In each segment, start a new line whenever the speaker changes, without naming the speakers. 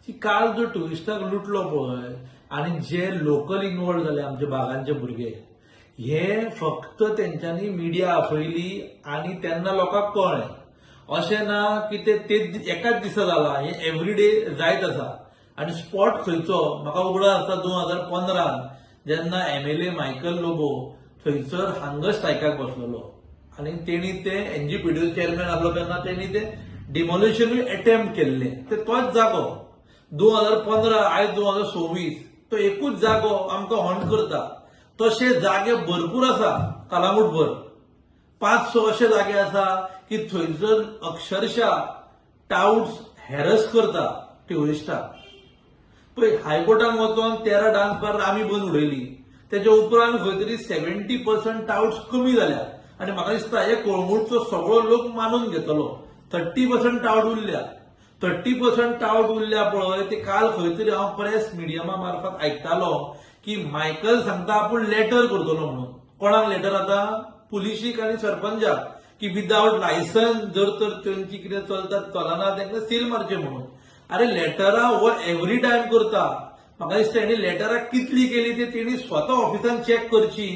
की काल जो ट्युरिस्टाक लुटलो पळय आनी जे लोकल इनवॉल्व जाले आमचे बागांचे भुरगे, हे फक्त तेंच्यांनी मिडिया आपयली आनी तेन्ना लोकांक कळ्ळें. अशें ना की ते एकाच दिसा जाला, हे एवरीडे जायत आसा. आनी स्पॉट खंयचो म्हाका उगडास आसा, 2015 जेन्ना एमएलए मायकल लोबो थंयसर हंगर स्ट्रायकाक बसलेलो आनी तेणी ते एनजीपीडीओ चेअरमॅन आसलो तेन्ना तेणी ते डिमॉलिशनूय एटेम्प्ट केल्ले. ते तोच जागो 2015, आयज 2026, तो एकूच जागो आमकां हॉन्ट करता. तशे जागे भरपूर आसा कलांगूटभर, 5-6 अशे जागे आसा की थंयसर अक्षरशा टावट्स हॅरस करता ट्युरिस्टाक. पळय, हायकोर्टान वचोन 13 डान्स बार आमी बंद उडयली, तेच्या उपरांत खंय तरी 70% टावट्स कमी जाल्या आनी म्हाका दिसता हे कळंगूटचो सगळो लोक मानून घेतलो. 30% टावट उरल्या, 30% टावट उरल्या पळय. ते काल खंय तरी हांव प्रेस मिडियमा मार्फत आयकतालो की मायकल सांगता आपूण लेटर करतलो म्हणून. कोणाक लेटर? आतां पुलिशीक आनी सरपंचाक की विदावट लायसन्स जर तर तेंची कितें चलता चलना तांकां सील मारचें म्हणून. अरे, लेटरां हो एवरी टायम करता. म्हाका दिसता हेणी लेटरां कितली केली ते तेणी स्वता ऑफिसान चॅक करची.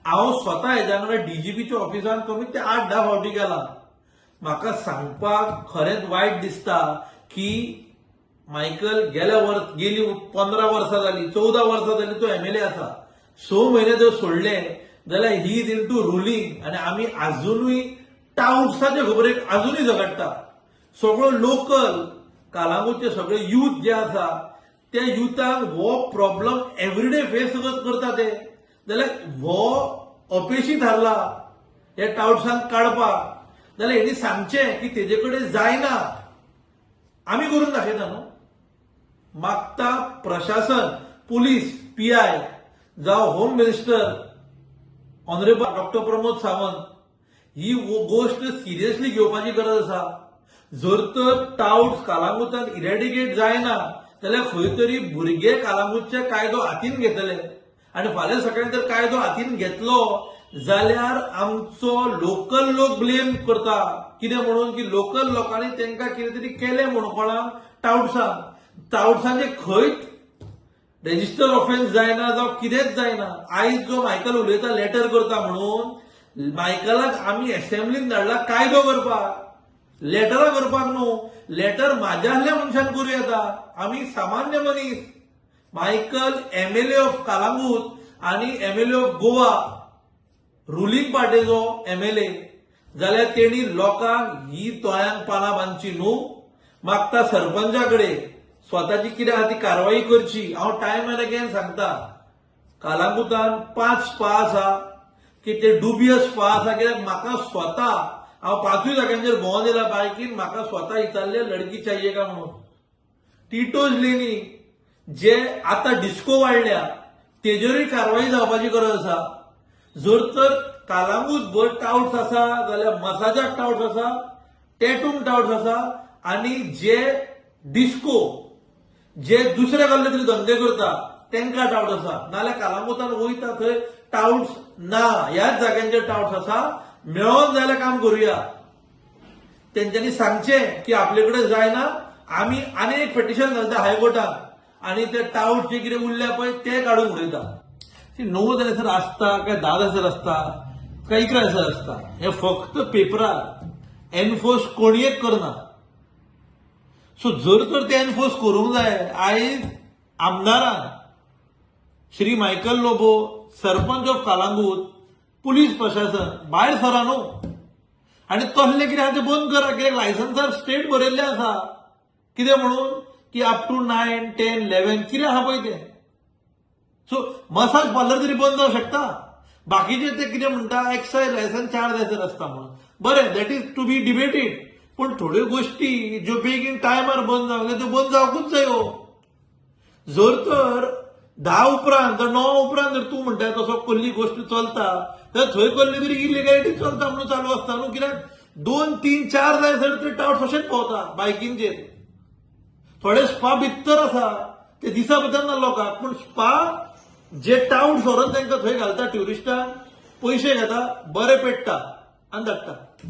हांव स्वता हेज्या वांगडा डीजीपीच्या ऑफिसान कमीत ते 8-10 फावटी गेला. म्हाका सांगपाक खरेंच वायट दिसता की मायकल गेल्या वर्स, गेली 15 वर्सां जाली, 14 वर्सां जाली तो एमएलए आसा. 6 म्हयने जर सोडले जाल्यार he is in to ruling आनी आमी आजुनूय टावट्साचे खबरेक आजुनूय झगडटा. सगळो लोकल कालांगूटचे सगळे यूथ जे आसा त्या युथांक हो प्रॉब्लम एवरीडे फेस करता ते, जाल्यार हो अपेशी थारला हे टावट्सांक काडपाक. जाल्यार हेणी सांगचें की तेजे कडेन जायना, आमी करून दाखयता न्हू. मागता प्रशासन, पुलीस, पीआय जावं home minister honourable doctor Pramod Sawant, ही गोश्ट सिरियसली घेवपाची गरज आसा. जर तर टावट्स कालांगुटान इरेडिकेट जायना जाल्यार खंय तरी भुरगे कालांगूटचे कायदो हातीन घेतले आनी फाल्यां सकाळीं जर कायदो हातीन घेतलो जाल्यार आमचो लोकल लोक ब्लेम करता. कितें म्हणून की लोकल लोकांनी तांकां कितें तरी केलें म्हणून. कोणाक? टावट्सांक. टावट्सांचे खंयच रेजिस्टर ऑफेन्स जायना जावं कितेंच जायना. आयज जो मायकल उलयता लेटर करता म्हणून, मायकलाक आमी एसेंब्लीन धाडला कायदो करपाक, लेटरां करपाक न्हू. लेटर म्हाज्या असल्या मनशान करूं येता, आमी सामान्य मनीस. मायकल एमएलए ऑफ कालांगूट आनी एमएलए ऑफ गोवा, रुलींग पार्टीचो एमएलए जाल्यार तेणी लोकांक ही तोयांक पानां बांदची न्हू. मागता सरपंचा कडेन स्वताची कितें आहा ती कारवाई करची. हांव टायम एंड अगेन सांगता, कालांगुटान 5 स्पा आसा की ते डुबियस स्पा आसा. कित्याक म्हाका स्वता, हांव पांचूय जाग्यांचेर भोंवन येयला बायकीन, म्हाका स्वता विचारले लडकी चाहिए का म्हणून. टिटोज लेनी जे आता डिस्को वाडल्या तेजेरूय कारवाई जावपाची गरज आसा. जर तर कालांगूट भर टावट्स आसा जाल्यार मसाजाक टावट्स आसा, टॅटूंक टावट्स आसा आनी जे डिस्को जे दुसरे कसले तरी धंदे करता तांकां टावट आसा. नाल्यार कालांगुटान वयता थंय टावट्स ना, ह्याच जाग्यांचेर टावट्स आसा. मेळोन जाल्यार काम करुया. तेंच्यांनी सांगचें की आपले कडेन जायना, आमी आनी एक पेटिशन घालता हायकोर्टान आनी ते टावट जे कितें उरल्या पळय ते काडून उडयता. 9 जायसर आसता काय 10 जायसर आसता काय 11 जायसर आसता, हे फक्त पेपरार, एनफोर्स कोणयेक करना. सो जर तर ते एनफोर्स करूंक जाय, आयज आमदारान Shri Michael Lobo, sarpanch of Calangute, police प्रशासन भायर सरा न्हू आनी तसलें कितें आहा तें बंद करा. कित्याक लायसन्सार स्टेट बरयल्लें आसा कितें म्हणून की अप टू 9, 10, 11 कितें आहा पळय तें. सो मसाज पार्लर तरी बंद जावं शकता. बाकीचे ते कितें म्हणटा, एक्सायज लायसन्स 4 जायसर आसता म्हणून. बरें, that is to be debated, पूण थोड्यो गोश्टी ज्यो बेगीन टायमार बंद जावंक जाय त्यो बंद जावंकूच जायो. जर तर 10 उपरांत जर 9 उपरांत जर तूं म्हणटा तसो कसली गोश्ट चलता जाल्यार थंय कसली तरी इलिगॅलिटी चलता म्हणून चालू आसता न्हू. कित्याक 2, 3, 4 जायसर ते टावट्स अशेच भोंवता बायकींचेर. थोडे स्पा भितर आसा ते दिसा भितर ना लोकांक, पूण स्पा जे टावट्स व्हरून तांकां थंय घालता, ट्युरिस्टांक पयशे घेता, बरे पेट्टा आनी धाडटा.